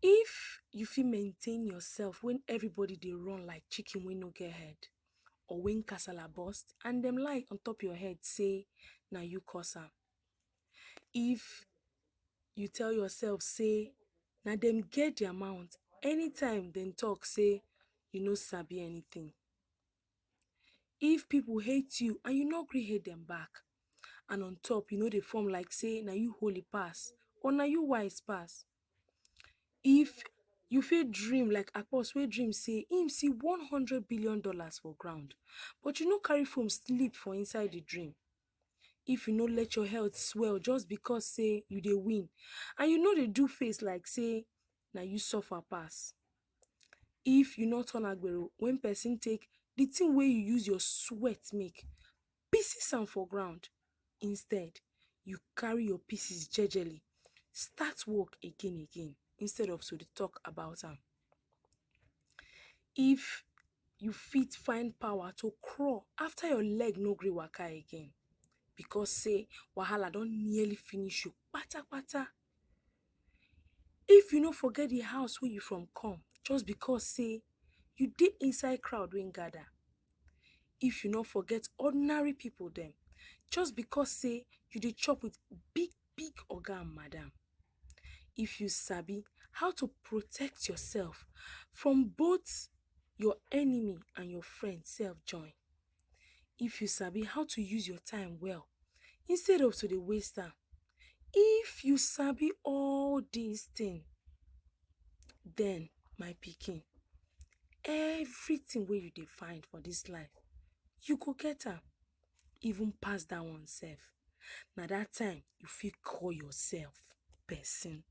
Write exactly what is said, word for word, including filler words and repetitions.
If you fit maintain yourself when everybody dey run like chicken wey no get head, or when kasala burst and dem lie on top your head say na you cause am. If you tell yourself say na dem get the amount anytime dem talk say you no sabi anything. If people hate you and you no gree hate dem back, and on top you no dey form like say na you holy pass or na you wise pass. If you fit dream like Akpos wey dream say him see one hundred billion dollars for ground, but you no carry foam sleep for inside the dream. If you no let your health swell just because say you dey win, and you no dey do face like say na you suffer pass. If you no turn agbero when person take the thing wey you use your sweat make, pieces am for ground. Instead, you carry your pieces jejely, start work again again instead of to dey talk about am. If you fit find power to crawl after your leg no gree waka again, because say wahala don nearly finish you patapata. If you no forget the house wey you from come just because say you dey inside crowd wey gather. If you no forget ordinary people dem just because say you dey chop with big big oga and madam. If you sabi how to protect yourself from both your enemy and your friend self join. If you sabi how to use your time well instead of to dey waste am. If you sabi all these things, then my pikin, everything wey you dey find for this life, you go get am, even pass that one sef. Na that time you fit call yourself person.